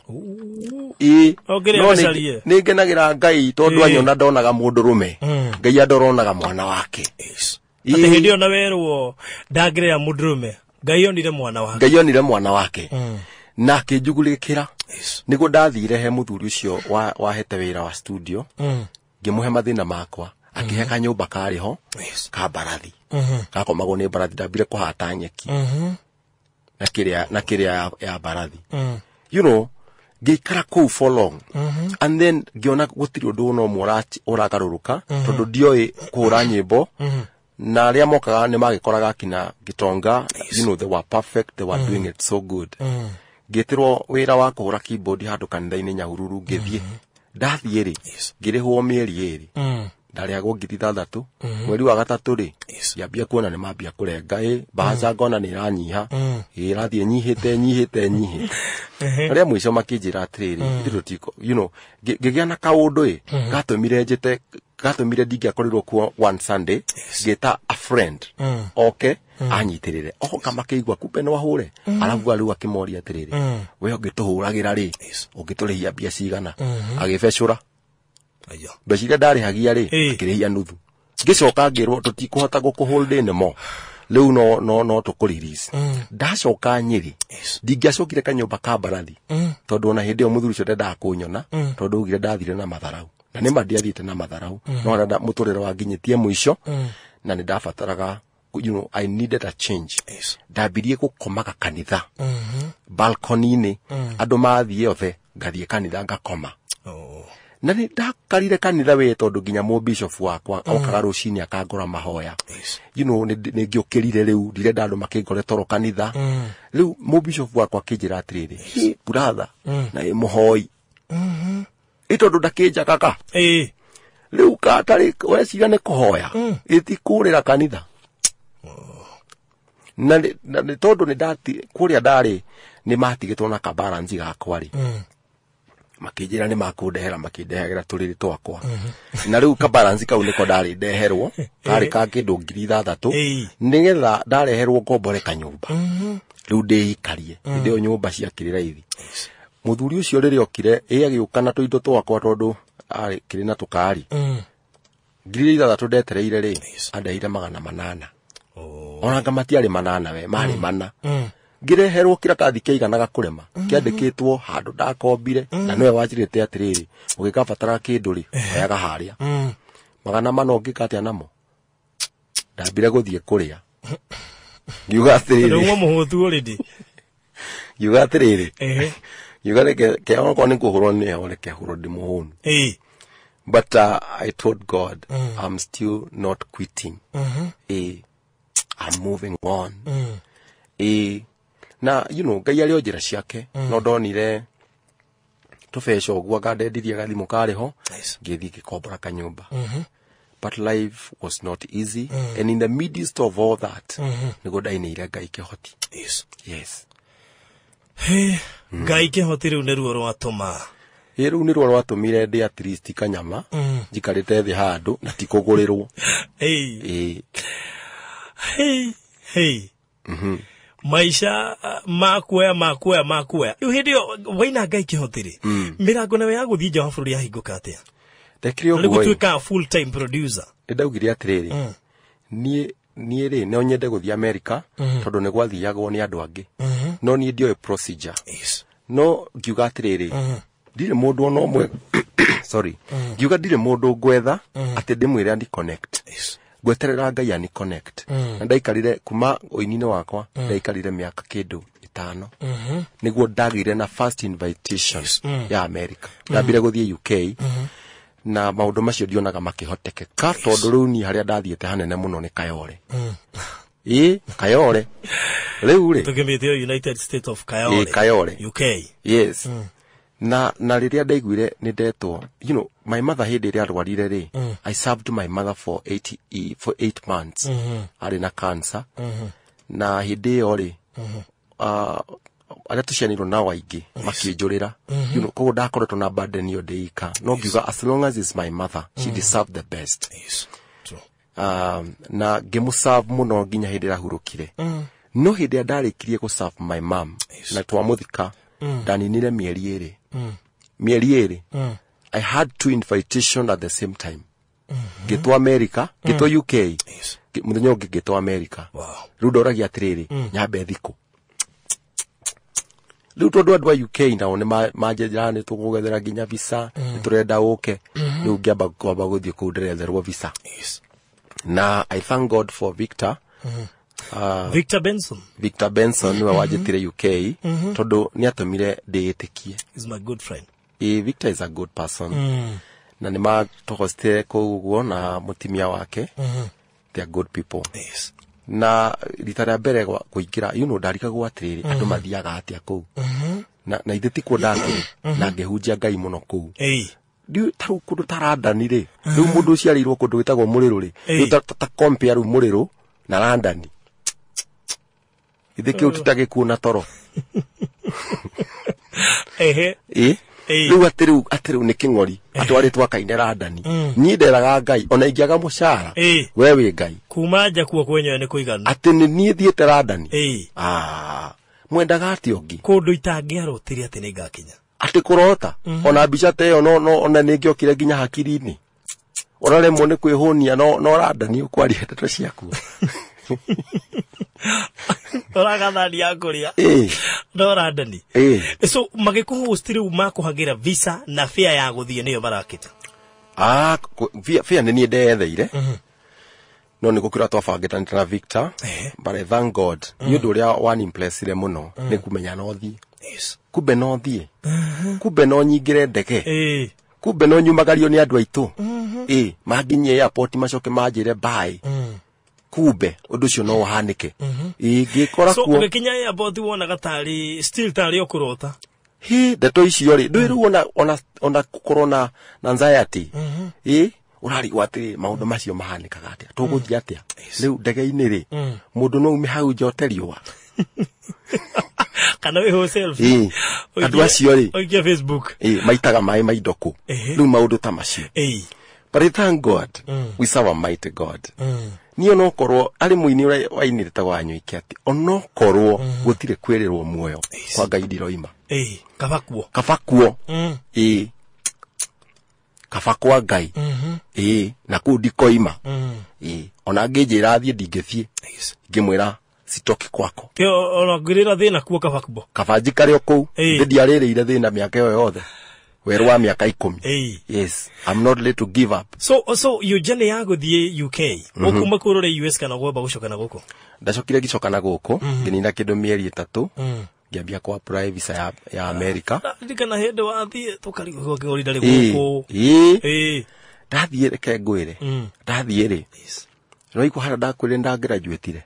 Ĩĩ. Ũngĩrĩa No gĩcarie. nĩ ngenagĩra Ngai tondũ Ĩĩ. anyona ndonaga mũndũ rũme, Ngai andoronaga mwana wake. Ĩĩ. Atĩ hĩndĩ ĩyo na werwo ndangĩrĩa mũndũrũme, Ngai onire mwana wake. Ngai onire mwana wake na akĩnjugurĩkĩra. Nĩguo ndathire he mũthuri ũcio wahete wĩra wa studio, ngĩmũhe mathĩna makwa, akĩhe kanyũmba karĩ ho ka mbarathi, gakomagwo nĩ mbarathi. Ndambire kũhata nyeki na kĩrĩa ya mbarathi, ngĩikara kũu for long, and then ngĩona gũtirĩ ũndũ ona ũmwe ũragarũrũka, tondũ ndioĩ kũhũra nyĩmbo, na arĩa mokaga nĩ magĩkoraga akina Gitonga, they were perfect, they were doing it so good. Ngĩtĩrwo wĩra wa kũhũra keyboard handũ kanitha-inĩ Nyahururu. Ngĩthiĩ, ndathiĩ rĩ, ngĩrĩhwo mĩeri 2, ndarĩhagwo 6,000. Mweri wa gatatũ rĩ, ngĩambia kuona nĩ mambia kũrenga ĩ mbaca, ngona nĩ ĩranyiha, ĩ ĩrathiĩ nyihĩte nyihĩte nyihĩte. Arĩa mũico makĩnjĩra atĩrĩrĩ, ithuĩ tũtiko ngĩgĩa na kaũndũ ĩ gatũmire njĩte, gatũmire ndingĩakorirwo kuo one Sunday. Ngĩta a friend oke anyitĩrĩre, oka makĩigua kumbe no ahũre, arabuga rĩu akĩmoria atĩrĩrĩ, we ũngĩtũhũragĩra rĩ, ũngĩtũrĩhia mbia cigana? Agĩbecũra Aya. mbeca iria ndarĩhagia rĩ, akĩrĩhia nuthu. Ngĩcoka ngĩrwo tũtikũhota gũkũhold anymore rĩu, no tũkũ release. Ndacoka Nyĩrĩ, ndingĩacokire kanyũmba ka mbarathi, tondũ ona hĩndĩ ĩyo mũthuri ũcio ndendaga kũnyona, tondũ augire ndathire na matharau, na nĩma ndiathiĩte na matharau, no harĩa mũtũrĩre wanginyĩtie mũico na nĩ ndabataraga, I needed a change. Ndambirie gũkomaga kanitha balcony-inĩ, andũ mathiĩ othe, ngathiĩ kanitha ngakoma. Oh. Na nĩ ndakarire kanitha wĩ, tondũ nginya mũbishofu wakwa okaga rũcinĩ akangora mahoya. Nĩ ngĩũkĩrire rĩu, ndirenda andũ makĩngore toro kanitha. Rĩu mũbishofu wakwa akĩnjĩra atĩrĩrĩ, "Hĩ, brother, na ĩ mũhoi ĩ tondũ ndakĩnjagaga rĩu katarĩ weciria nĩ kũhoya gĩtikũrĩra kanitha." Na nĩ tondũ nĩ ndati kũrĩa ndarĩ nĩ matigĩtwo na kabaransi gakwa rĩ, makĩnjĩra nĩ makũndehera, makĩndehagĩra tũrĩrĩ twakwa, na rĩu kabaransi kau nĩko ndarĩ ndeherwo, karĩ ka kĩndũ 6,000, nĩgetha ndareherwo ngombore kanyũmba rĩu ndĩikarie. Hĩndĩ ĩyo nyũmba ciakĩrĩ raithi. Mũthuri ũcio rĩrĩa okire ĩ agĩũka na tũindo twakwa, tondũ arĩ kĩrĩ na tũkari, 6,000 ndetereire rĩ, andeheire 800. Oh. Ona anga matiarĩ 800 we, marĩ 4. Ngĩreherwo kĩratathi kĩaiganaga kũrema, kĩandĩkĩtwo handũ ndakombire, na nĩwe wanjĩrĩte atĩrĩrĩ, ũgĩkabatara kĩndũ rĩ, oyaga harĩa. 400 ũngĩka atĩa namo? Ndambire gũthiĩ kũrĩa, ngiuga Tondũ atĩrĩrĩ, uma mũhũtu already. Ngiuga atĩrĩrĩ, ngiuga reke ke okorwo nĩ kũhũrwo nĩ ho, reke hũrwo ndĩ mũhũnu. But I told God, I'm still not quitting, I'm moving on. Na Ngai arĩ o njĩra ciake, no ndonire tũbeca ũguo anga ndendirie gathimũ karĩ ho, ngĩthiĩ ngĩkombora kanyũmba. But life was not easy, and in the midst of all that nĩguo ndainĩire Ngai Kĩhoti. Yes. Hey, Ngai Kĩhoti rĩu nĩruo rwatũma. Ĩ, rĩu nĩruo rwatũmire ndĩ at least kanyama njikarĩte thĩ handũ na ti kũgũrĩrwo. Ĩ. Hey, hey. Maica makuoya makuoya makuoya. Rĩu hĩndĩ ĩyo waina Ngai Kĩhoti rĩ, mĩrango nayo ya gũthiĩ nja wa bũrũri yahingũka atĩa? Ndekire Rĩu ũguo ĩ, gũtuĩka full time producer. Nĩ ndaugire atĩrĩrĩ, niĩ rĩ, no nyende gũthiĩ Amerika, tondũ nĩ gwathiagwo nĩ andũ angĩ, no niĩ ndioĩ procedure. No ngiuga atĩrĩrĩ, ndirĩ mũndũ ona ũmwe, sorry, ngiuga ndirĩ mũndũ ngwetha atĩ ndĩmwĩre ani connect. Ngweterera Ngai ani connect. Na ndaikarire kuma ũini-inĩ wakwa, ndaikarire mĩaka kĩndũ 5 nĩguo ndagĩire na first invitation ya America. Ndambire gũthiĩ UK, na maũndũ macio ndionaga makĩhotekeka, tondũ rĩu niĩ harĩa ndathiĩte hanene mũno nĩ Kayore. Ĩ Kayore rĩu rĩ. Tũkĩmĩte United States of Kayore. Ĩ, Kayore. UK. Yes. Na rĩrĩa ndaiguire nĩ ndetwo, my mother hĩndĩ ĩrĩa arwarire rĩ, I served my mother for 8 months. Arĩ na cancer, na hĩndĩ ĩyo rĩ, arĩa tũcianirwo nao aingĩ makĩnjũrĩra, koguo ndakoretwo na burden ĩyo ndĩika, no ngiuga as long as is my mother, she deserved the best. Yes. True. Na ngĩmũserve mũno nginya hĩndĩ ĩrĩa ahurũkire. No hĩndĩ ĩrĩa ndarĩkirie gũserve my mom na twamũthika, Ndaninire mĩeri ĩrĩ. Mĩeri ĩrĩ. I had two invitation at the same time. Ngĩtwo America, ngĩtwo UK. Yes. Mũthenya ũngĩ ngĩtwo America. Wow. Rĩu ndoragia atĩrĩrĩ, nyambe thikũ. Rĩu tondũ andũ a UK nao nĩ manjĩraga nĩ tũgũgethera nginya visa, nĩ tũrenda ũke. Rĩu ngĩamba kwamba gũthiĩ kũu ndĩretherwo visa. Yes. Na I thank God for Victor. Victor Benson Victor Benson nĩwe wanjĩtire UK tondũ nĩ atũmire ndĩĩtĩkie. is my good friend. Ĩ, Victor is a good person. Na nĩ matũhostire kũu ũguo na mũtumia wake. They are good people. Yes. Na rita rĩa mbere kũingĩra, you know, ndarigagwo atĩrĩrĩ, andũ mathiaga atĩa kũu. Na ithe tikuo ndakĩrĩ, na ngĩhunjia Ngai mũno kũu. Ĩĩ. Ndiũ ta rĩu kũndũ ta London rĩ, rĩu mũndũ ũciarĩirwo kũndũ gwĩtagwo Mũrĩrũ rĩ, rĩu ta compare rĩu Mũrĩrũ na London. Ithe kĩu ti ta gĩkuũ na toro. Ehe. Ĩ? Ĩĩ. Rĩu atĩ rĩu nĩ kĩng'ori atwarĩtwo akaine London. Niĩ nderaga Ngai ona ingĩaga mũcara, Ĩĩ. we wĩ Ngai. Kuma nja kuo kwenyewe nĩ kũiganu. Atĩ nĩ niĩ thiĩte London. Ĩĩ. Ah, mwendaga atĩa ũngĩ? Kũndũ itangĩarotire atĩ nĩ ngakinya. Atĩ kũrota ona mbica ta ĩyo no ona nĩ ngĩokire nginya hakiri-inĩ. Ũraremwo nĩ kwĩhũnia no London ũkwaria ndeto ciaku. Ũragathani ya kũrĩa. Ĩĩ. No London. Ĩĩ. So magĩkũhost rĩu makũhagĩra visa na fare ya gũthiĩ nĩyo marakĩta. Ah, fare nĩ niĩ ndeyetheire. No nĩ gũkĩra twabangĩte na Victor. But I thank God. Nĩ ũndũ ũrĩa wanimpressire mũno nĩ kũmenya no thiĩ. Yes. Kumbe no thiĩ. Kumbe no nyingĩre ndege. Ĩĩ. Kumbe no nyumagario nĩ andũ aitũ. Ĩĩ, manginyie airport macoke manjĩre bye. Kumbe ũndũ ũcio no ũhanĩke. Ĩĩ, ngĩkora So kuo. ũgĩkinya airport wonaga tarĩ still tarĩ o kũrota. Hi, ndeto icio rĩ, ndũĩ rĩu ona gũkorwo na anxiety. Ĩĩ, ũrarigwo atĩrĩ maũndũ macio mahanĩkaga atĩa? Tũgũthiĩ atĩa? Rĩu ndege-inĩ rĩ, mũndũ no ume hau nja ũte riũa. Kana wĩhũ selfie. Ĩĩ, andũ acio rĩ, Ũikie Facebook. ĩĩ, maitaga maĩ ma indo kũ? Rĩu maũndũ ta macio. Ĩĩ. But I thank God, we serve a mighty God. Niĩ onokorwo arĩ mũini ũrĩa wainĩte ta Wanyũike atĩ onokorwo gũtirĩ kwĩrĩrwo muoyo kwa Ngai ndiroima. Ĩĩ, kaba kuo. Kaba kuo. Ĩĩ. Kaba kwa Ngai. Ĩĩ, na kũu ndikoima. Ĩĩ, ona angĩnjĩra thiĩ ndingĩthiĩ. Yes. Ngĩmwĩra sitoki kwako. Kĩo ona ngwĩrĩra thĩna kuo kaba kuo. Kaba njikare o kũu. Ĩĩ. Thĩ ndiarĩrĩire thĩna mĩaka ĩyo yothe. Werũ wa mĩaka 10. Ĩĩ. Yes, I'm not late to give up. So your journey ya gũthiĩ UK, ũkuma kũrore US kana gwamba gũcoka na gũkũ? Ndacokire ngĩcoka na gũkũ, ngĩnina kĩndũ mĩeri 3, ngĩambia kũ apply visa ya America. Ndirikana hĩndĩ wathiĩ tũkarigwo kĩgori ndarĩ Ĩĩ, gũkũ. ĩĩ. Ĩĩ. Ndathiĩ reke ngwĩre. Ndathiĩ rĩ. Yes. Nĩwaigua harĩa ndakwĩrire nĩndagraduatire.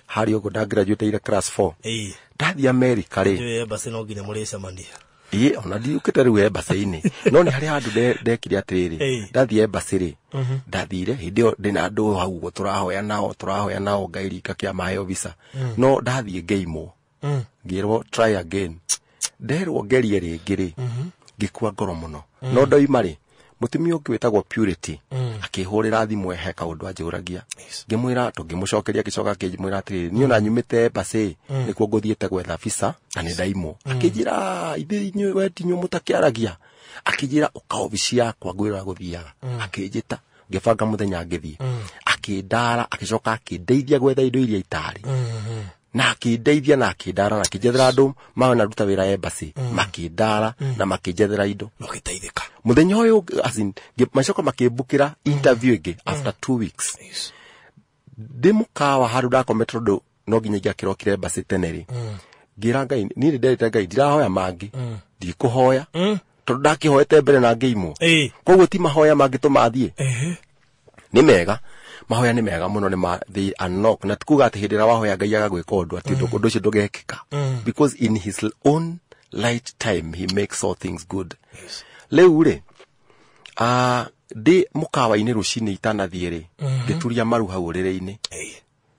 Harĩa ũguo ndagraduateire class 4. Ĩĩ. Ndathiĩ America rĩ. Njũĩ embassy no nginya mũrĩcemania. Ĩĩ, ona ndiũkĩte rĩu embassy-inĩ. No nĩ harĩa handũ ndekire atĩrĩrĩ. Ndathiĩ embassy rĩ. Ndathire hĩndĩ ĩyo ndĩna andũ hau ũguo tũrahoya nao Ngai rika kĩa maheo visa. No ndathiĩ ngĩimwo. Ngĩrwo try again. Nderwo ngerie rĩngĩ rĩ. Ngĩkua ngoro mũno. No ndoima rĩ, mũtumia ũngĩ wĩtagwo Purity akĩhũrĩra thimũ he kaũndũ anjũragia. Ngĩmwĩra tũngĩmũcokeria akĩcoka akĩmwĩra atĩrĩrĩ, niĩ ona nyumĩte embassy nĩkuo ngũthiĩte gwetha visa na nĩ ndaimwo. Akĩnjĩra ithuĩ inyuĩ we ti inyuĩ mũtakĩaragia. Akĩnjĩra ũka obici yakwa ngwĩra gũthiaga. Akĩnjĩta ngĩbanga mũthenya ngĩthiĩ. Akĩndara akĩcoka akĩndeithia gwetha indo iria itarĩ. Na akĩndeithia na akĩndara na akĩnjethera andũ manaruta wĩra embassy. Makĩndara na makĩnjethera indo. Ũgĩteithĩka. Mũthenya ũyũ, as in, macoka makĩmbũkĩra interview ĩngĩ after 2 weeks. Yes. Ndĩ mũkawa handũ ndakomete tondũ no nginya ingĩakĩrokire embassy tene rĩ. Ngĩra Ngai, niĩ nĩ nderĩte Ngai ndirahoya mangĩ. Ndikũhoya. Tondũ ndakĩhoete mbere na ngĩimwo. Ĩĩ. Koguo ti mahoya mangĩtũma thiĩ. Ehe. Nĩ mega. Mahoya nĩ mega mũno, nĩ ma, they unlock. Na ti kuga atĩ hĩndĩ ĩrĩa wahoya Ngai agagwĩka ũndũ atĩ ũndũ ũcio ndũgekĩka. Because in his own light time he makes all things good. Yes. Rĩu rĩ, ndĩ mũkawa-inĩ rũcinĩ itanathiĩ rĩ, ngĩturia maru hau ũrĩrĩ-inĩ. Ĩĩ.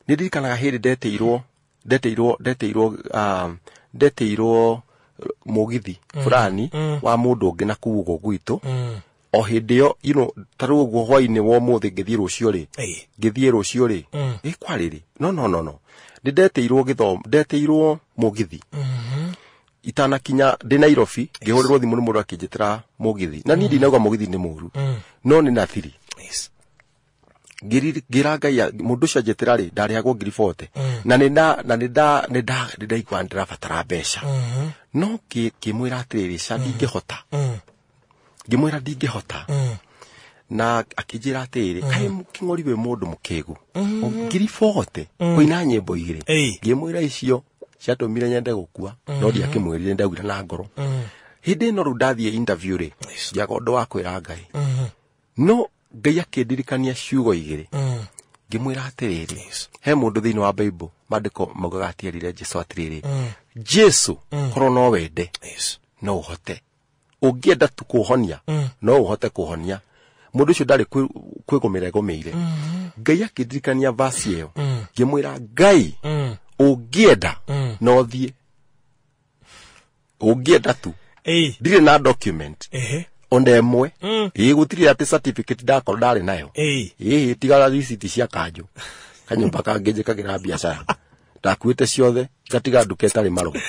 Nĩ ndirikanaga hĩndĩ ndetĩirwo mũgithi fulani wa mũndũ ũngĩ na kũu ũguo gwitũ. O hĩndĩ ĩyo, you know, ta rĩu ũguo hwaĩ-inĩ wa ũmũthĩ ngĩthiĩ rũciũ rĩ. Ĩĩ. Ngĩthiĩ rũciũ rĩ. Ĩ kwarĩrĩ. No, no, no, no. Nĩ ndetĩirwo gĩthomo, ndetĩirwo mũgithi. Itanakinya ndĩ Nairobi ngĩhũrĩrwo thimũ nĩ mũndũ akĩnjĩtĩra mũgithi na niĩ ndinauga mũgithi nĩ mũru no nĩ na thiri. Yes. Ngĩra Ngai mũndũ ũcio anjĩtĩra rĩ ndarĩhagwo 40,000 na nĩ nda na nĩ nda nĩ nda nĩ ndaigua ndĩrabatara mbeca no ngĩmwĩra atĩrĩrĩ ca ndingĩhota. Ngĩmwĩra ndingĩhota na akĩnjĩra atĩrĩrĩ kaĩ Kĩng'ori wĩ mũndũ mũkĩgu 40,000 kũina nyĩmbo igĩrĩ. Ngĩmwĩra icio ciatũmire nyende gũkua no ndiakĩmwĩrire ndaugire na ngoro. Hĩndĩ ĩno rĩu ndathiĩ interview rĩ ndiaga ũndũ wa kwĩra Ngai no Ngai akĩndirikania ciugo igĩrĩ. Ngĩmwĩra atĩrĩrĩ he mũndũ thĩinĩ wa Bible maandĩko maugaga atĩerire Jesu atĩrĩrĩ Jesu korwo no wende no ũhote ũngĩenda tu kũhonia no ũhote kũhonia. Mũndũ ũcio ndarĩ kwĩgũmĩra egũmĩire. Ngai akĩndirikania verse ĩyo ngĩmwĩra Ngai ũngĩenda no thiĩ ũngĩenda tu ndirĩ na document ona ĩmwe ĩĩ gũtirĩ atĩ certificate ndakorwo ndarĩ nayo ĩĩ tiga receipt cia kanjũ kanyũmba kangĩ njĩkagĩra biacara ndakuĩte ciothe ngatiga nduka ĩtarĩ marũa.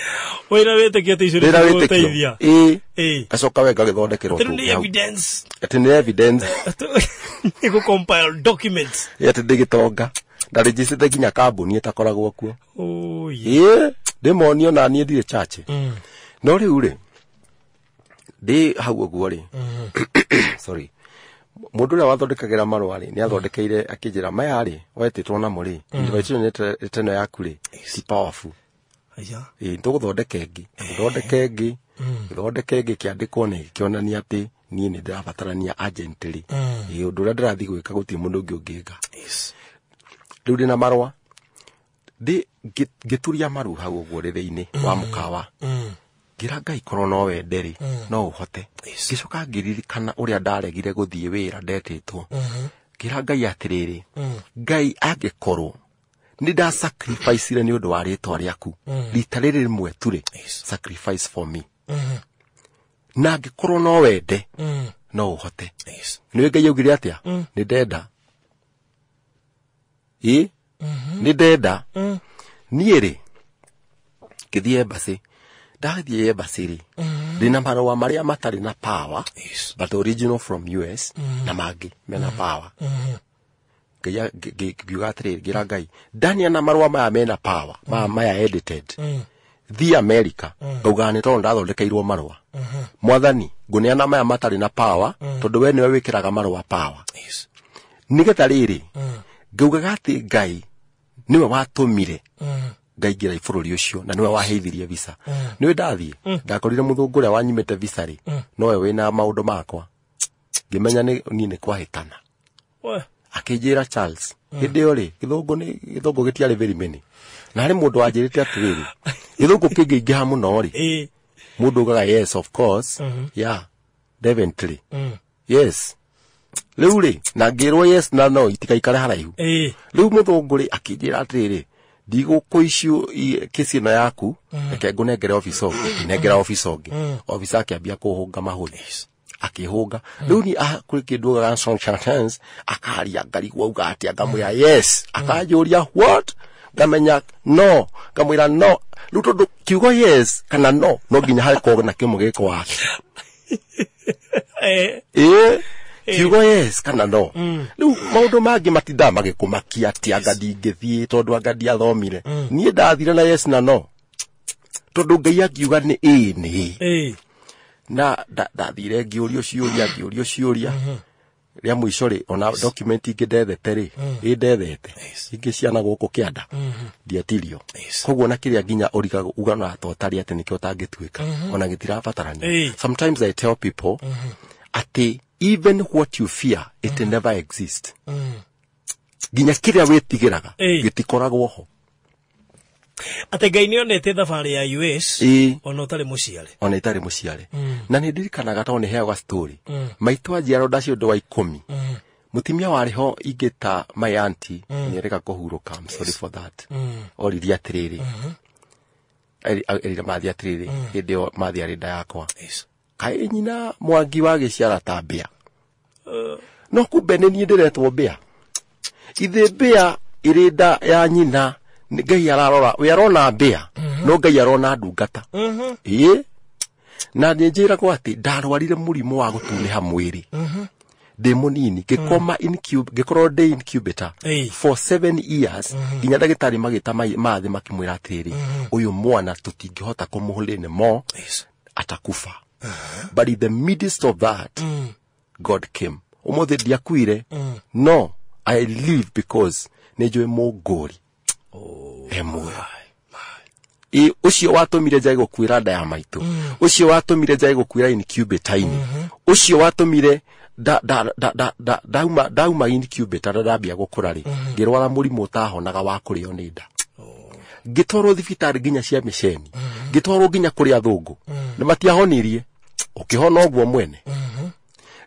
Wĩna wĩtĩkio atĩ icio nĩcigũgũteithia. Ĩĩ ngacoka we ngagĩthondekerwo tũngĩ hau. Evidence. Atĩ nĩ evidence. Nĩ gũ compile documents. Ĩĩ atĩ ndĩgĩtonga ndarĩnjicĩte nginya kambuni ĩtakoragwo kuo. Ĩĩ ndĩmonio na niĩ ndirĩ chache. No rĩu rĩ ndĩ hau ũguo rĩ sorry mũndũ ũrĩa wathondekagĩra marũa rĩ nĩ athondekeire akĩnjĩra maya rĩ wetĩtwo namo rĩ invitation ĩno yaku rĩ ti powerful. Ĩĩ tũgũthondeka ĩngĩ thondeka ĩngĩ thondeka ĩngĩ kĩandĩkwo nĩ kĩonania atĩ niĩ nĩ ndĩrabatarania agent rĩ ĩĩ ũndũ ũrĩa ndĩrathiĩ gwĩka gũtirĩ mũndũ ũngĩ ũngĩka. Rĩu ndĩna marũa ndĩ ngĩturia maru hau ũguo rĩrĩ-inĩ wa mũkawa ngira Ngai korwo no wende rĩ no ũhote. Ngĩcoka ngĩririkana ũrĩa ndaregire gũthiĩ wĩra ndetĩtwo. Ngira Ngai atĩrĩrĩ Ngai angĩkorwo nĩ nda sacrifice-ire nĩ ũndũ wa rĩtwa rĩaku rita rĩrĩ rĩmwe tu rĩ sacrifice for me na angĩkorwo no wende no ũhote. Nĩwe Ngai augire atĩa nĩ ndenda ĩ nĩ ndenda niĩ rĩ ngĩthiĩ embassy ndathiĩ embassy rĩ ndĩna marũa marĩa matarĩ na power but original from US na mangĩ mena power. Ngai ngiuga atĩrĩrĩ ngĩra Ngai ndania na marũa maya mena power maya edited thiĩ America ngaugaga nĩ tondũ ndathondekeirwo marũa. Mwathani ngũneana maya matarĩ na power tondũ we nĩwe wĩkĩraga marũa power. Nĩgetha rĩrĩ ngaugaga atĩ Ngai nĩwe watũmire ngaingĩra bũrũri ũcio na nĩwe waheithirie visa. Nĩwe ndathiĩ ndakorire mũthũngũ ũrĩa wanyimĩte visa rĩ nowe wĩna maũndũ makwa ngĩmenya niĩ nĩ kwahĩtana. Akĩnjĩra Charles hĩndĩ ĩyo rĩ gĩthũngũ nĩ gĩthũngũ gĩtiarĩ very many na harĩ mũndũ wanjĩrĩte atĩrĩrĩ gĩthũngũ kĩngĩingĩha mũno rĩ mũndũ ugaga yes of course yeah definitely yes rĩu rĩ na ngĩrwo yes na no itikaikare haraihu. Rĩu mũthũngũ rĩ akĩnjĩra atĩrĩrĩ ndigũkũ kesi ĩno yaku reke ngũnengere office ũngĩ nengera office ũngĩ office akĩambia kũhũnga mahũri akĩhũnga rĩu ni kũrĩ kĩndũ ugaga sometimes akaria ngarigwo auga atĩa ngamwĩra yes akanjũria what ngamenya no ngamwĩra no rĩu tondũ kiugo yes kana no no nginya hakorwo na kĩmwe gĩko wake ĩĩ kiugo yes kana no rĩu maũndũ mangĩ matindaga magĩkũmakia atĩ anga ndingĩthiĩ tondũ anga ndiathomire niĩ ndathire na yes na no tondũ Ngai akiuga nĩ ĩĩ nĩ ĩĩ na ndathire ngĩũrio ciũria ngĩũrio ciũria rĩa mũico rĩ ona document ingĩ ndethete rĩ ĩ ndethete ingĩ ciana gũkũ kĩanda ndietirio koguo na kĩrĩa nginya ũrigaga uga na to ũtarĩ atĩ nĩkĩo ũtangĩtuĩka ona gĩtirabatarania. Sometimes I tell people atĩ even what you fear it never exists. Nginya kĩrĩa wĩtigĩraga gĩtikoragwo ho. Atĩ Ngai nĩonete thabarĩ ya US ona ũtarĩ mũciare ona itarĩ mũciare. Na nĩ ndirikanaga tondũ nĩ heagwa story maitũ anjiarwo ndacio ũndũ wa 10 mũtumia warĩ ho ingĩta my auntie nĩerĩga kũhurũka I'm sorry for that oririe atĩrĩrĩ erire mathi atĩrĩrĩ hĩndĩ ĩyo mathi arĩ nda yakwa kaĩ nyina Mwangi wa gĩciara ta mbĩa no kumbe nĩ niĩ ndĩretwo mbĩa ithĩ mbĩa ĩrĩ nda ya nyina Ngai ararora we arona mbĩa No Ngai arona ndungata. Ĩĩ. Na nĩ njĩragwo atĩ ndarwarire mũrimũ wa gũtunĩha mwĩrĩ ndĩ mũnini, ngĩkoma ngĩkorwo ndĩ incubator for 7 years, nginya ndagĩtarĩ magĩta mathĩ makĩmwĩra atĩrĩrĩ, ũyũ mwana tũtingĩhota kũmũhũrĩra mo, atakufa. But in the midst of that, God came. Ũmũthĩ ndiakuire, no I live because nĩ njũĩ mũngũri e muoyo. Ĩ ũcio watũmire njage gũkuĩra nda ya maitũ, ũcio watũmire njage gũkuĩra incubator-inĩ, ũcio watũmire ndauma incubator na ndambia gũkũra rĩ, ngĩrwara mũrimũ ũtahonaga wa kũrĩo nĩ nda, ngĩtwarwo thibitarĩ nginya cia mĩceni, ngĩtwarwo nginya kũrĩ athũngũ, na matiahonirie. Ũkĩhona ũguo mwene.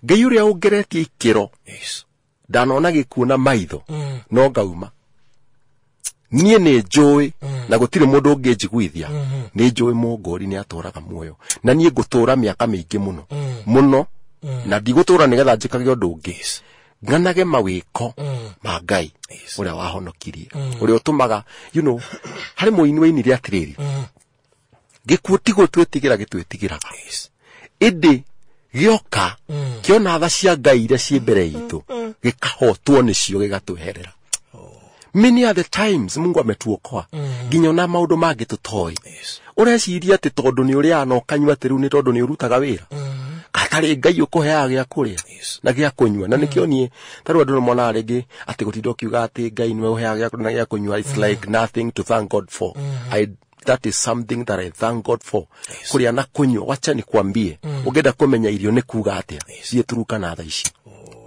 Ngai ũrĩa ũngeretie ikĩro, ndanona gĩkuũ na maitho no ngauma. Niĩ nĩ njũĩ na gũtirĩ mũndũ ũngĩnjiguithia, nĩ njũĩ mũngũri nĩ atũraga muoyo, na niĩ ngũtũra mĩaka mĩingĩ mũno mũno, na ndigũtũra nĩgetha njĩkage ũndũ ũngĩ, ng'anage mawĩko ma Ngai ũrĩa wahonokirie, ũrĩa ũtũmaga harĩ mũini wainire atĩrĩrĩ, gĩkuũ ti gũtwĩtigĩra gĩtwĩtigĩraga, ĩndĩ gĩoka kĩona tha cia Ngai iria ciĩ mbere itũ, gĩkahotwo nĩcio, gĩgatweherera. Many are the times Mungu ametuokoa nginya ona maũndũ mangĩ tũtoĩ. Ũreciria atĩ tondũ nĩ ũrĩaga na ũkanyua atĩ rĩu nĩ tondũ nĩ ũrutaga wĩra, gatarĩ Ngai ũkũheaga gĩa kũrĩa na gĩa kũnyua. Na nĩkĩo niĩ ta rĩu andũ nĩ monaga rĩngĩ atĩ gũtinda ũkiuga atĩ Ngai nĩwe ũheaga gĩa kũrĩa na gĩa kũnyua, it's like nothing to thank God for. That is something that I thank God for, kũrĩa na kũnyua. Wacha nikwambie, ũngĩenda kũmenya irio nĩ kuga atĩa, thiĩ Turukana thaa ici.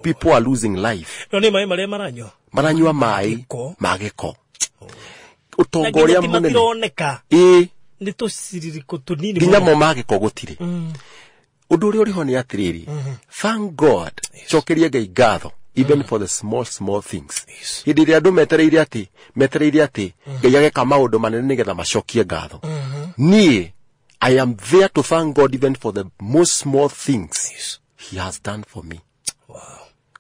People are losing life. No nĩ maĩ marĩa maranyua. Maranyua maĩ Gĩko. ma gĩko. Na Ũtonga nginya ũrĩa ti mũnene matironeka. Ĩĩ. Nĩ tũciririko tũnini nginya mũno. mo ma gĩko gũtirĩ. Ũndũ ũrĩa ũrĩho nĩ atĩrĩrĩ, thank God, cokerie Ngai ngatho even for the small small things. Hĩndĩ ĩrĩa andũ metereire atĩ Ngai ageka maũndũ manene nĩgetha macokie ngatho, niĩ I am there to thank God even for the most small things he has done for me.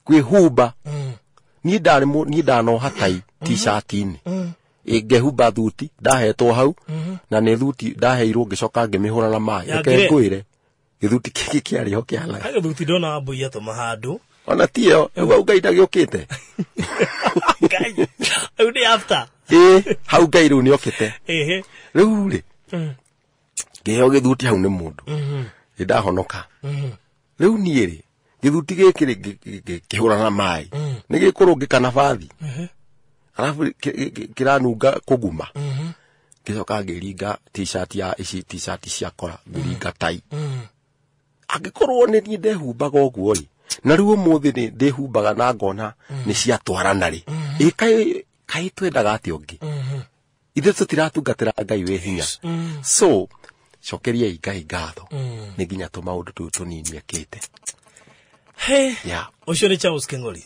Kwĩhumba, niĩ ndarĩ niĩ ndanoha tai t-shirt-inĩ, ngehumba thuti ndahetwo hau, na nĩ thuti ndaheirwo, ngĩcoka ngĩmĩhũra na maĩ. Ya Reke grey. ngwĩre gĩthuti kĩngĩ kĩarĩ ho kĩhanaga Gagĩthuti ndona wambui atũma handũ. Ona tiyo rĩu, hau Ngai ndagĩũkĩte. Ngai rĩu nĩ after. Ĩ, hau Ngai rĩu nĩokĩte. Rĩu rĩ, ngĩheo gĩthuti hau nĩ mũndũ, nĩ ndahonoka. Rĩu niĩ rĩ, gĩthuti gĩkĩ rĩ, ngĩhũra na maĩ, nĩ gĩkũrũngĩka na bathi, arabu kĩranunga kũguma. Ngĩcoka ngĩringa t-shirt ya ici t-shirt cia kora, ngĩringa tai. Angĩkorwo nĩ niĩ ndehumbaga ũguo rĩ, na rĩu ũmũthĩ nĩ ndĩhumbaga na ngona nĩ ciatwarana rĩ, ĩ kaĩ twendaga atĩa ũngĩ? Ithuĩ tũtiratungatĩra Ngai wĩ hinya? So cokeriai Ngai ngatho nĩ nginya tũmaũndũ tũu tũnini ekĩte. He. Yeah. Ũcio nĩ Charles Keng'ori,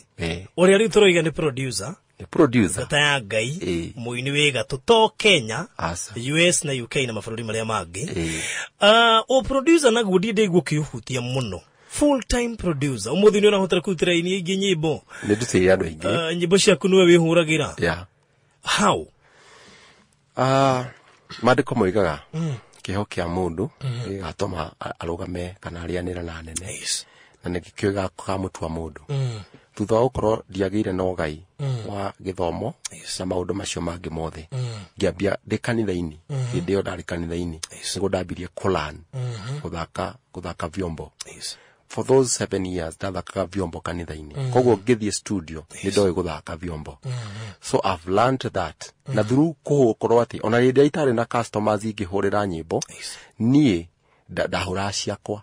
ũrĩa rĩu tũroiga nĩ producer, Nĩ producer. ngata ya Ngai, mũini wĩ gatũ to Kenya, Aca. US na UK na mabũrũri marĩa mangĩ. O producer naguo ndiĩ ndaigua ũkĩũhutia mũno, full time producer. Ũmũthĩ nĩ ũrahotera kũrutĩra aini aingĩ nyĩmbo. Nĩ ndutĩire andũ aingĩ. Nyĩmbo ciaku nĩwe wĩhũragĩra? How? Maandĩko moigaga kĩheo kĩa mũndũ gĩgatũma arũgame kana arĩanĩre na nene, na nĩkĩo gĩkamũtua mũndũ. Thutha wa gũkorwo ndiagĩire na ũgai wa gĩthomo na maũndũ macio mangĩ mothe, ngĩambia ndĩ kanitha-inĩ. Hĩndĩ ĩyo ndarĩ kanitha-inĩ nĩguo ndambirie kũlan gũthaka vyombo. For those 7 years ndathakaga vyombo kanitha-inĩ, koguo ngĩthiĩ studio nĩ ndoĩ gũthaka vyombo. So I've learned that, na through kũkorwo atĩ ona rĩrĩa itarĩ na customers ingĩhũrĩra nyĩmbo, niĩ ndahũraga ciakwa.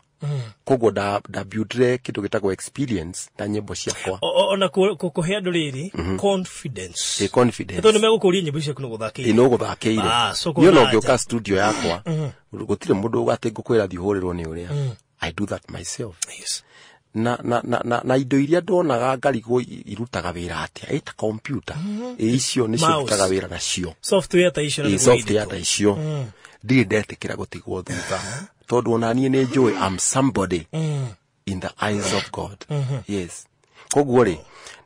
Koguo ndabuildire kĩndũ gĩtagwo experience na nyĩmbo ciakwa. Ona kũhe andũ rĩrĩ confidence. Ĩ, confidence. Tondũ nĩmegũkũria nyĩmbo ciaku nĩ gũthakĩire. Ĩ, no gũthakĩire. Ah, so Niĩ ona kũna ũngĩũka studio yakwa, gũtirĩ mũndũ atĩ ngũkwĩra thiĩ ũhũrĩrwo nĩ ũrĩa. I do that myself. Na indo iria ndonaga ngarigwo irutaga wĩra atĩa, ĩ ta computer, ĩ icio nĩcio Mouse. ndutaga wĩra nacio. Software ta icio na Ĩ, nĩguo software inditũ. ta icio ndirĩ ndetĩkĩra gũtigwo thutha, tondũ ona niĩ nĩ njũĩ I'm somebody in the eyes of God. Yes. Koguo rĩ,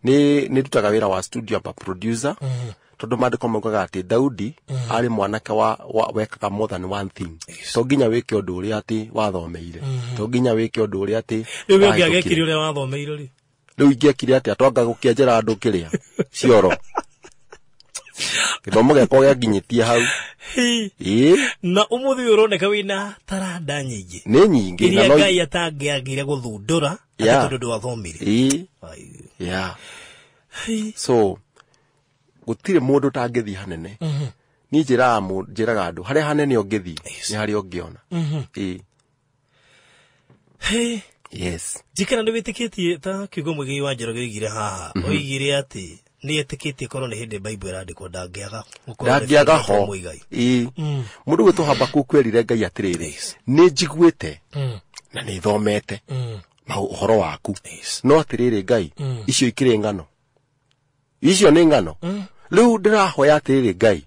nĩ ndutaga wĩra wa studio aba producer, Tondũ maandĩko maugaga atĩ Daudi arĩ mwanake wa wekaga more than one thing. To nginya wĩke ũndũ ũrĩa atĩ wathomeire. To nginya wĩke ũndũ ũrĩa atĩ Rĩu we ũngĩagekire ũrĩa wathomeire rĩ? Rĩu ingĩekire atĩa? Twanga gũkĩenjera andũ kĩrĩa cioro. Gĩthomo gĩakwa gĩanginyĩtie hau. Ĩĩ. Na ũmũthĩ ũyũ ũroneka wĩna taranda nyingĩ. Nĩ nyingĩ. Iria Ngai atangĩagire gũthundũra atĩ tondũ ndwathomire. Ĩĩ. Yeah. So gũtirĩ mũndũ ũtangĩthiĩ hanene. Niĩ njĩraga andũ harĩa hanene ũngĩthiĩ nĩ harĩa ũngĩona. Ĩĩ. Yes. Njikara nĩ wĩtĩkĩtie ta kiugo Mũigai wa Njoroge oigire haha. Oigire atĩ nĩ etĩkĩtie korwo nĩ hĩndĩ Bible ĩrandĩkwo ndangĩaga gũkorwo nĩ Ndangĩaga ho. Mũigai. Ĩĩ. Mũndũ gwĩtwo Habakuku erire Ngai atĩrĩrĩ, nĩ njiguĩte na nĩ thomete ũhoro waku. No atĩrĩrĩ Ngai, icio ikĩrĩ ng'ano. Icio nĩ ng'ano. Rĩu ndĩrahoya atĩrĩrĩ Ngai,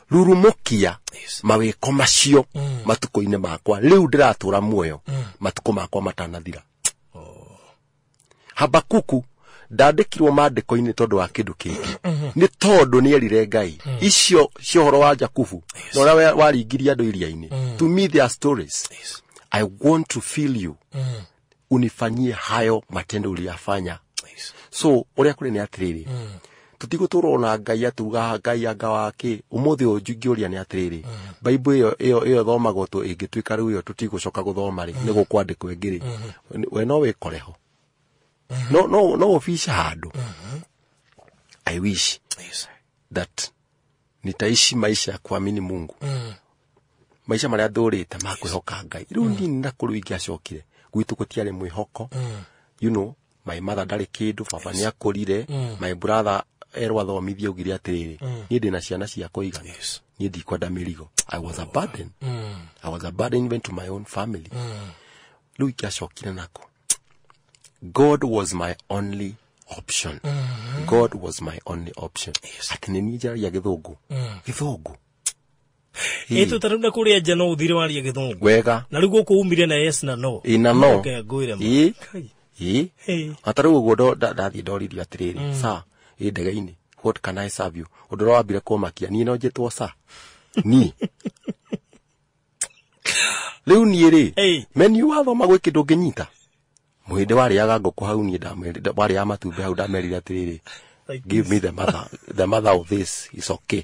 rurumũkia mawĩko macio matukũ-inĩ makwa. Rĩu ndĩratũra muoyo matukũ makwa matanathira. Habakuku ndandĩkirwo maandĩko-inĩ tondũ wa kĩndũ kĩngĩ. Nĩ tondũ nĩ erire Ngai icio cia ũhoro wa Jakubu na ũrĩa waringirie andũ iria-inĩ. To me their stories. I want to feel you. Unifanyie hayo matendo uliyafanya. So ũrĩa kũrĩ nĩ atĩrĩrĩ, tũtigũtũrwo na Ngai atuga Ngai anga wake. Ũmũthĩ ũyũ ngĩũria nĩ atĩrĩrĩ, Bible ĩyo ĩthomagwo tũ ĩngĩtuĩka rĩu ĩyo tũtigũcoka gũthoma rĩ, nĩ gũkwandĩkwo ĩngĩ rĩ, we no wĩkore ho. No ũbica handũ. I wish that nitaishi maisha ya kuamini Mungu. Maisha marĩa ndũrĩte ma kwĩhoka Ngai. Rĩu niĩ na kũrũ ingĩacokire gwitũ gũtiarĩ mwĩhoko. You know, my mother ndarĩ kĩndũ, baba nĩ akũrire, my brother erwo athomithie augire atĩrĩrĩ, niĩ ndĩna ciana cia kũigana. Niĩ ndikwenda mĩrigo. I was a burden. I was a burden even to my own family. Rĩu ingĩacokire nako. God was my only option. God was my only option. Atĩ nĩ niĩ njaragia gĩthũngũ. Gĩthũngũ. Ĩĩ ta rĩu na kũrĩa nja no ũthire warie gĩthũngũ. Wega. Na rĩu gũkũ umire na yes na no. Ĩ na no. Ngwĩre ma. Ĩ. Ĩ. Ata rĩu ũguo ndathiĩ ndoririo atĩrĩrĩ, sir, ĩ ndege-inĩ, what can I serve you? Ũndũ ũrĩa wambire kũmakia, niĩ no njĩtwo sir. Niĩ. Rĩu niĩ rĩ, menu wathoma gwĩ kĩndũ ũngĩnyita. Mũhĩndĩ warĩaga ngũkũ hau niĩ ndamerire, warĩaga matumbĩ hau ndamerire atĩrĩrĩ, give me the mother of this is okay.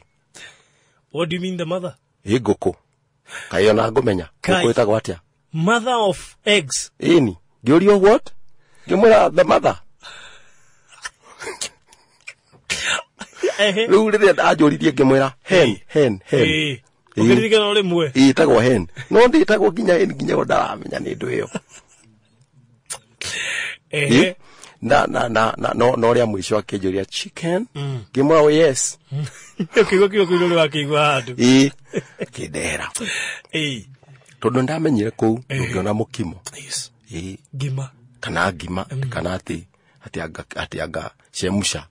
What do you mean the mother? Ĩ ngũkũ. Kaĩ ona ngũmenya. Ngũkũ ĩtagwo atĩa? Mother of eggs. Ĩni. Ngĩũrio what? Ngĩmwĩra the mother. Rĩu rĩrĩa anjũririe ngĩmwĩra hen hen hen. Ũkĩririkana rĩmwe. Ĩtagwo hen. No ndĩtagwo nginya hen nginya o ndaramenya nĩ ndũ ĩyo. Na na na na no no rĩa mũico akĩnjũria chicken. Ngĩmwĩra oh yes. Ũkĩigua kiugo kĩu nĩ wakĩigua handũ. Ĩĩ. Kĩndehera. Ĩĩ. Tondũ ndamenyire kũu ndũngĩona mũkimo. Ĩĩ. Ngima. Kana ngima kana atĩ atĩ anga chemusha.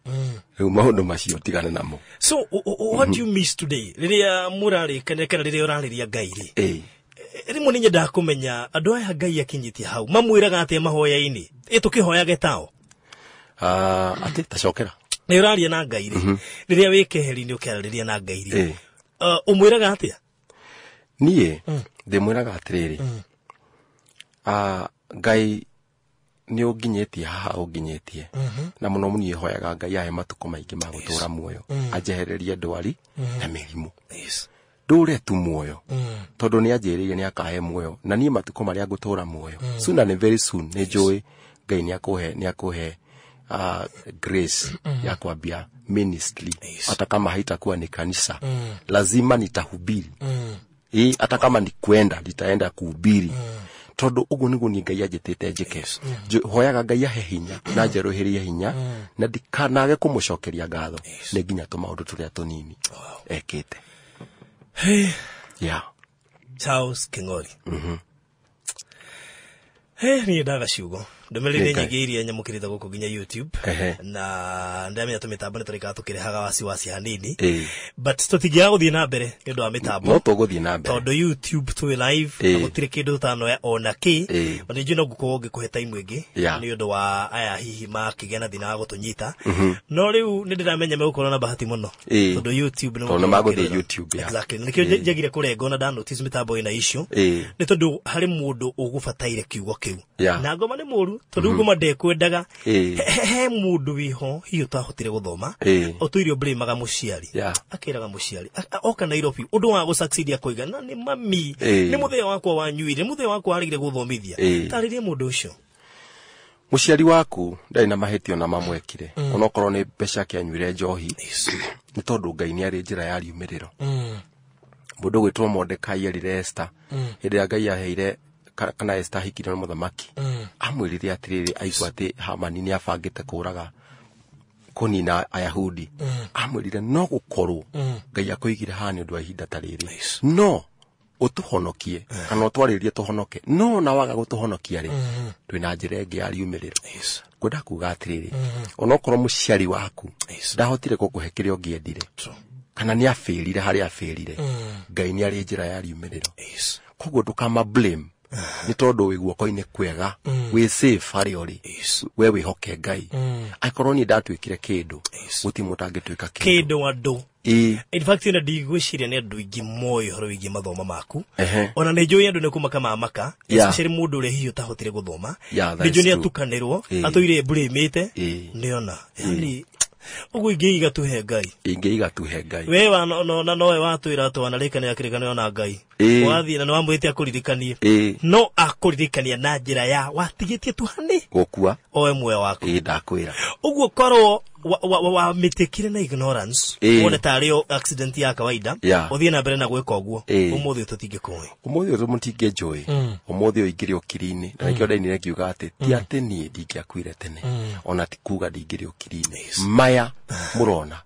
Rĩu maũndũ macio tigane namo. So what do you miss today? Rĩrĩa mũrarĩkanĩra kana rĩrĩa ũrarĩria Ngai rĩ? Ĩĩ. Rĩmwe nĩ nyendaga kũmenya andũ aya Ngai akinyĩtie hau mamwĩraga atĩa mahoya-inĩ? Ĩ tũkĩhoyage tao? Atĩ tacokera. Nĩ ũraria na Ngai rĩ. Rĩrĩa wĩ keheri-inĩ ũkĩarĩrĩria na Ngai rĩ. Ũmwĩraga atĩa? Niĩ ndĩmwĩraga atĩrĩrĩ. Ngai nĩ ũnginyĩtie haha ũnginyĩtie. Na mũno niĩ hoyaga Ngai ahe matukũ maingĩ ma gũtũũra muoyo. Anjehererie ndwari na mĩrimũ. Ndũre tu muoyo. Tondũ nĩ anjĩrĩire nĩ akahe muoyo. Na niĩ matukũ marĩa ngũtũũra muoyo. Soon and very soon nĩ njũĩ Ngai nĩ akũhe grace ya kuambia ministry. Hata kama haitakuwa ni kanisa, lazima nitahubiri. Hata kama ni kwenda nitaenda kuhubiri. Tondũ ũguo nĩguo niĩ Ngai anjĩtĩte njĩke. Hoyaga Ngai ahe hinya na njerũhĩrie hinya na ndikanage kũmũcokeria ngatho nĩ nginya tũmaũndũ tũrĩa tũnini ekĩte. Yeah. Charles King'ori. Niĩ ndaga ciugo. Ndũmĩrĩri Nĩ Ngai. nyingĩ iria nyamũkĩrĩte gũkũ nginya YouTube na ndamenya tũmĩtambo nĩ tũrĩkaga tũkĩrehaga wasiwasi hanini, but tũtingĩaga gũthiĩ na mbere nĩ ũndũ wa mĩtambo. No tũgũthiĩ na mbere. Tondũ YouTube twĩ live na gũtirĩ kĩndũ tũtanoya ona kĩ. Na nĩ njũĩ no ngũkorwo ngĩkũhe time ĩngĩ nĩ ũndũ wa aya hihi makĩgĩa na thĩna wa gũtũnyita, no rĩu nĩ ndĩramenya megũkorwo na bahati mũno tondũ YouTube nĩ Tondũ nĩ magũthiĩ YouTube, yeah. Exactly. Na nĩkĩo njagire kũrenga ona nda notice mĩtambo ĩna issue, nĩ tondũ harĩ mũndũ ũgũbataire kiugo kĩu. Na ngoma nĩ mũru tondũ ngoma ndekwendaga. He mũndũ wĩho hihi ũtahotire gũthoma, ũtũire ũblĩmaga mũciari, akĩraga mũciari oka Nairobi ũndũ wa gũsucceed akoiga na nĩ mami, nĩ mũthenya wakwa wanyuire, nĩ mũthenya wakwa warĩire gũthomithia. Tarĩria mũndũ ũcio. Mũciari waku ndarĩ na mahĩtio na mamwekire, onokorwo nĩ mbeca akĩanyuire njohi, nĩ tondũ Ngai nĩ arĩ njĩra ya riumĩrĩro. Mũndũ gwĩtwo Mordekai erire Esther hĩndĩ ĩrĩa Ngai aheire kana Esther ahikirio nĩ mũthamaki, amwĩrire atĩrĩrĩ, aigua atĩ Hamani nĩ abangĩte kũraga kũnina Ayahudi, amwĩrire no gũkorwo Ngai akũigire haha nĩ ũndũ wa ihinda ta rĩrĩ, no ũtũhonokie kana ũtwarĩrie tũhonoke, no na waga gũtũhonokia rĩ, twĩna njĩra ĩngĩ ya riumĩrĩro. Ngwenda kuga atĩrĩrĩ, onokorwo mũciari waku ndahotire gũkũhe kĩrĩa ũngĩendire, kana nĩ abĩrire harĩa abĩrire, Ngai nĩ arĩ njĩra ya riumĩrĩro. Koguo ndũkama blame nĩ tondũ wĩ guoko-inĩ kwega, wĩ safe harĩa ũrĩ. We wĩhoke Ngai. Angĩkorwo niĩ ndatuĩkire kĩndũ, gũtirĩ mũndũ angĩtuĩka kĩndũ. Kĩndũ andũ. In fact, ona ndigwĩciria nĩ andũ aingĩ moĩ ũhoro wĩgiĩ mathomo maku. Ona nĩ njũĩ andũ nĩ kũmaka mamaka, especially mũndũ ũrĩa hihi ũtahotire gũthoma. Yeah, that nĩ is njũĩ nĩ true. atukanĩrwo, atũire mbũrĩmĩte. Nĩona yani ũguo ingĩiga tuhe Ngai. Ingĩiga tuhe Ngai. We wa no, no, na nowe watwĩra atĩ wanarĩkanĩra kĩrĩkanĩro na Ngai. Wathiĩ na nĩwamwĩte akũririkanie, no akũririkania na njĩra ya watigĩtie tu hani gũkua oe muoyo waku. Ĩĩ, ndakwĩra. Ũguo korwo wamĩtĩkire na ignorance, wone tarĩ o accident ya kawaida, ũthiĩ na mbere na gwĩka ũguo, ũmũthĩ tũtingĩkũĩ. Ũmũthĩ ũyũ mũtingĩnjũĩ, ũmũthĩ ũyũ ingĩrĩ ũkiri-inĩ, na nĩkĩo ndainire ngiuga atĩ ti atĩ niĩ ndingĩakuire tene, ona ti kuga ndingĩrĩ ũkiri-inĩ. Maya mũrona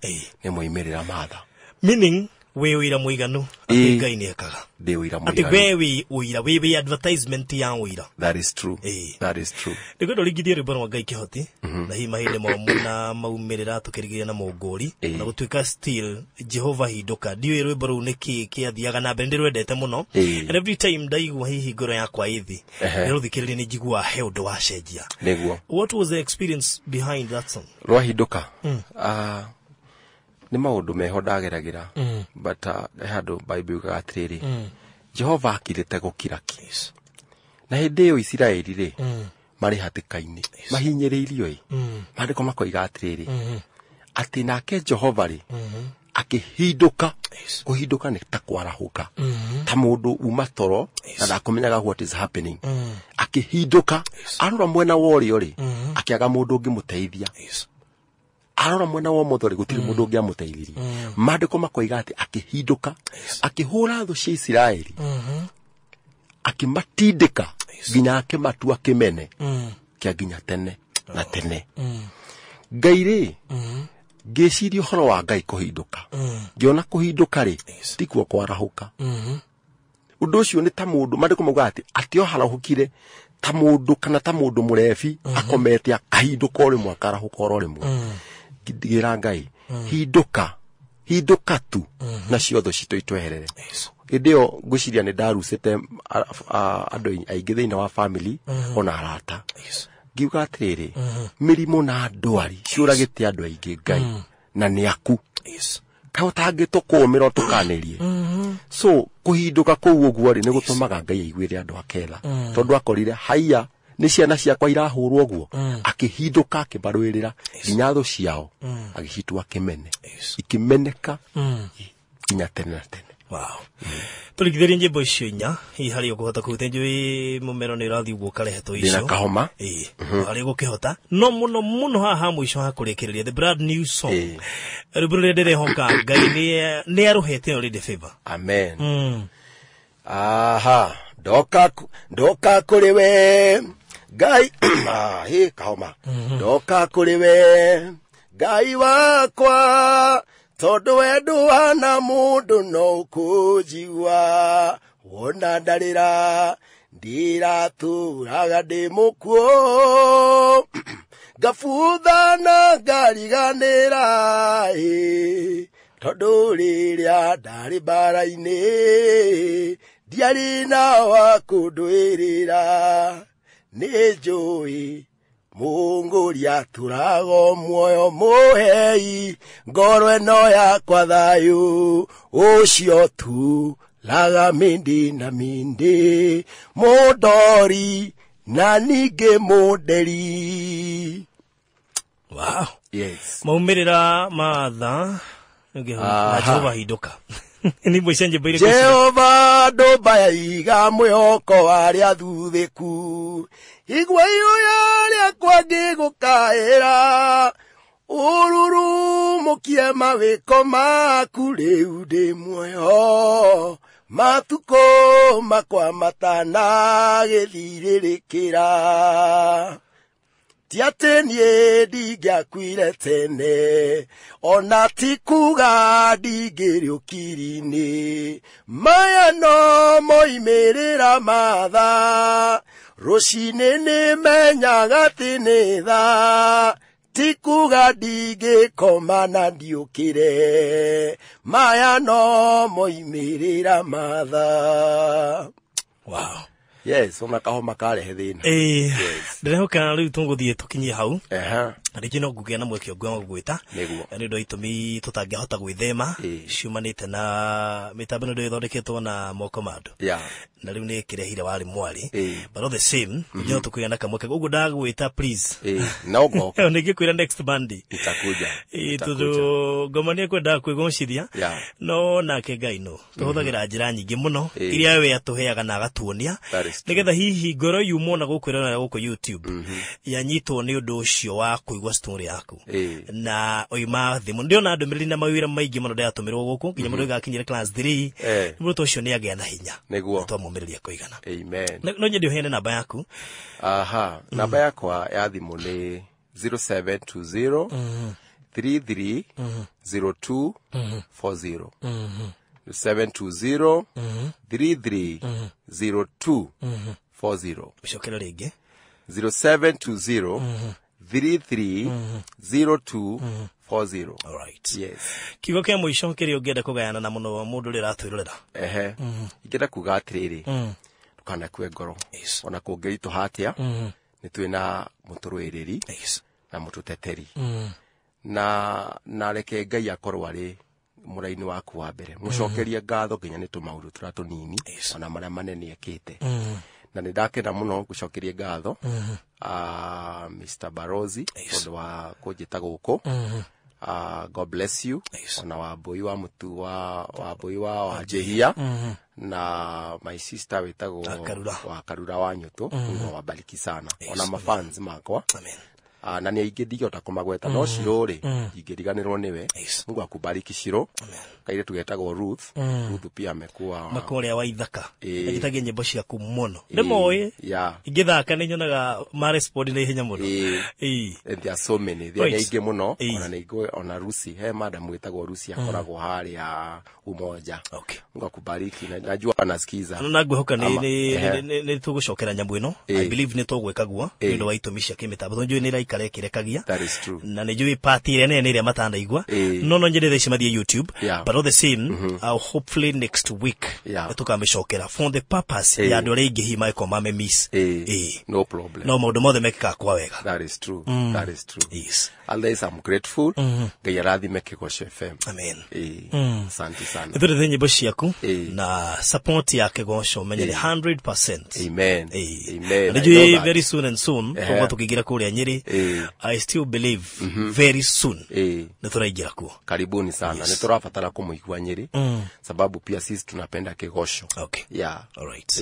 nĩ moimĩrĩra matha. Meaning wĩ ũira mũiganu atĩ Ngai nĩ ekaga. Ndĩ ũira atĩ mũiganu. We wĩ ũira, wĩ advertisement ya ũira. That is true. That is true. Nĩngwenda ũringithie rwĩmbo rwa Ngai Kĩhoti na hihi mahĩndĩ momũ na maumĩrĩra tũkĩrigĩrĩria na mũngũri, na gũtuĩka still Jehova hindũka. Ndiũĩ rwĩmbo rũu nĩkĩ kĩathiaga na mbere, ndĩrwendete mũno. And every time ndaigua hihi ngoro yakwa ĩthĩ, nĩrũthikĩrĩria nĩ njiguaga he ũndũ wacenjia. Nĩguo. What was the experience behind that song? Rwahindũka, nĩ maũndũ meho ndageragĩra, but he handũ Bible yugaga atĩrĩrĩ, Jehova akirĩte gũkira ki. Na hĩndĩ ĩyo Isiraeli rĩ, marĩ hatĩka-inĩ, mahinyĩrĩirio ĩ, maandĩko makoiga atĩrĩrĩ, atĩ nake Jehova rĩ, akĩhindũka. Kũhindũka nĩ ta kwarahũka, ta mũndũ uma toro na ndakũmenyaga what is happening. Akĩhindũka, arora mwena wa ũrĩo rĩ, akĩaga mũndũ ũngĩmũteithia. Arora mwena wa ũmotho rĩ, gũtirĩ mũndũ ũngĩamũteithirie. Maandĩko makoiga atĩ akĩhindũka, akĩhũra thũ cia Isiraeli, akĩmatindĩka nginya akĩmatua kĩmene kĩa nginya tene na tene. Ngai rĩ, ngĩciria ũhoro wa Ngai kũhindũka, ngĩona kũhindũka rĩ, tikuo kwarahũka. Ũndũ ũcio nĩ ta mũndũ, maandĩko maugaga atĩ atĩ oharahũkire ta mũndũ kana ta mũndũ mũrebi akomete akahindũka o rĩmwe, akarahũka oro rĩmwe. Ngĩra Ngai, hindũka, hindũka tu nacio thũ citũ itweherere. Hĩndĩ ĩyo ngwĩciria nĩ ndarucĩte andũ aingĩ thĩinĩ wa family ona arata. Ngiuga atĩrĩrĩ, mĩrimũ na ndwari ciũragĩte andũ aingĩ, Ngai, na nĩ aku kaĩ ũtangĩtũkũmĩra ũtũkanĩrie. So kũhindũka kũu ũguo rĩ, nĩ gũtũmaga Ngai aiguĩre andũ aketha, tondũ akorire haiya nĩ ciana ciakwa irahũrwo ũguo, akĩhindũka akĩmarũĩrĩra nginya thũ ciao agĩcitua kĩmene, ikĩmeneka nginya tene na tene. Wow. Tũringithĩrie nyĩmbo icio inya hihi harĩ ũkũhota kũruta, njũĩ mũmero nĩ ũrathiĩ ũguo ũkarehe tũ Ndĩna icio. kahoma. Ĩĩ, harĩ gũkĩhota no mũno mũno haha mũico ha kũrĩkĩrĩria the brand new song, rwĩmbo rũrĩa ndĩrehoka Ngai nĩ arũhete already favor. Amen. Aha, ndoka ndoka kũrĩ we Ngai. Ah, hĩ kahoma. Ndoka kũrĩ we Ngai wakwa, tondũ we ndũhana mũndũ no ũkũnjigua wona ndarĩra. Ndiratũraga ndĩ mũkuũ ngabuthana ngariganĩra tondũ rĩrĩa ndarĩ mbara-inĩ ndiarĩ na wa kũndũĩrĩra nĩ njũĩ Mũngũri atũrago muoyo mũhei ngoro ĩno yakwa thayũ ũcio tu laga mindi na mindi mũndori na ningĩ mũnderi. Wow. Yes. Maumĩrĩra matha na Jehova hinduka. Ni mwicenje mbere Jehova ndũmba mwĩhoko arĩa thuthĩku igua ihoya rĩakwa ngĩgũkaĩra ũrurumũkie mawĩko maku rĩu ndĩ muoyo matukũ makwa matanagĩthirĩrĩkĩra ti atĩ niĩ ndingĩakuire tene ona ti kuga ndingĩrĩũkiri-inĩ maya no moimĩrĩra matha rũcinĩ nĩmenyaga atĩ nĩ thaa ti kuga ndingĩkoma na ndiũkĩre maya no moimĩrĩra matha. Wow. Yes, ona kahoma karehe thĩna. Ndĩrehoka rĩu tũgũthiĩ tũkinyie hau. Rĩngĩ no ngũgĩa na mweke ũngĩ wa gũgwĩta. Nĩ ũndũ wa itũmi tũtangĩhota gwĩthema ciumanĩte na mĩtambo ĩno ĩthondeketwo na moko ma andũ. Na rĩu nĩ ĩkĩrehire warĩ mwarĩ. But all the same, no tũkũgĩa na kamweke. Ũguo ndagwĩta please. No ngoka. Nĩngĩkwĩra next Monday. Nitakuja. Tondũ ngoma nĩ ekwendaga kwĩgocithia. No nake Ngai no. Tũhũthagĩra njĩra nyingĩ mũno iria we atũheaga na agatuonia. Nĩgetha hihi ngoro yumwo na gũkũ ĩrona gũkũ YouTube yanyitwo nĩ ũndũ ũcio wa kũigua story yaku na oima thimũ ndĩona ndũmĩrĩri na mawĩra maingĩ mũno ndĩratũmĩrwo gũkũ nginya mũndũ ũgakinyire class 3 mũndũ ũcio nĩ agĩa na hinya nĩguo twamũmĩrĩria kũigana. Amen. No nyende ũheane namba yaku. Aha, namba yakwa ya thimũ nĩ 0720 33 02 40. 720 33 02 40. Ucokere rĩngĩ. 0720 33 02 40. All right. Yes. Kiugo kĩa mũico kĩrĩa ũngĩenda kũgayana na mũno mũndũ ũrĩa ũratwĩrorera. Ingĩenda kuga atĩrĩrĩ, ndũkanakue ngoro. Ona kũngĩritũha atĩa, nĩ twĩ na mũtũrũĩrĩri na mũtũteteri. Na reke Ngai akorwo arĩ mũraini waku wa mbere mũcokerie ngatho nginya nĩ tũmaũndũ tũrĩa tũnini ona marĩa manene ekĩte. Na nĩ ndakena mũno gũcokeria ngatho Mr. Barozi tondũ wa kũnjĩta gũkũ. God bless you. Ona Wambui wa Mutu wa Wambui wa Wanjihia na my sister wĩtagwo wa Karura wa Nyũtũ. Mungu awabariki sana. Ona mafans makwa. Amen. Na nĩ aingĩ ndingĩhota kũmagweta no Shiro rĩ ndingĩriganĩrwo nĩwe. Mungu akubariki Shiro. Kairĩtu getagwo Ruth. Ruth pia amekuwa makũrĩa wa ithaka njitagia nyĩmbo ciaku mũno ndĩmoĩ ingĩthaka nĩ nyonaga ma respond na ihenya mũno. There are so many. There are aingĩ mũno ona nĩ ona Rusi he madam wĩtagwo Rusi akoragwo harĩa Umoja. Mungu akubariki na najua anasikiza. Na ngwĩhoka nĩ tũgũcokera nyamũ ĩno. I believe nĩ tũgwĩka guo nĩ ũndũ wa itũmi cia kĩmĩtambo tondũ njũĩ nĩ ĩraikarĩkĩrekagia. Na nĩ njũĩ part ĩrĩa nene ĩrĩa matanaigua no nyende thaa ici mathiĩ YouTube. But all the same, hopefully next week tũkamĩcokera for the purpose ya andũ arĩa aingĩ hihi mangĩkorwo mame miss. No problem. No maũndũ mothe mekĩkaga kwa wega. That is true. That is true. Yes. Otherwise I'm grateful. Ngai arathime Kĩgoco FM. Amen. Asante sana. Nĩtũrĩte nyĩmbo ciaku na support ya Kĩgoco menyere 100%. Amen. Amen. Nĩnjũĩ very soon and soon tũgũkorwo tũkĩingĩra kũrĩa Nyĩrĩ. I still believe very soon nĩ tũraingĩra kuo. Karibuni sana. Nĩ tũrabatara kũmũigua Nyĩrĩ sababu pia sisi tunapenda Kĩgoco. Okay. Yeah. All right.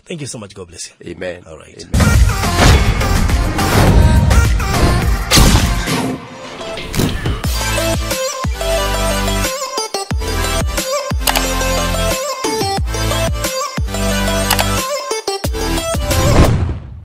Thank you so much. God bless you. Amen. All right. Amen.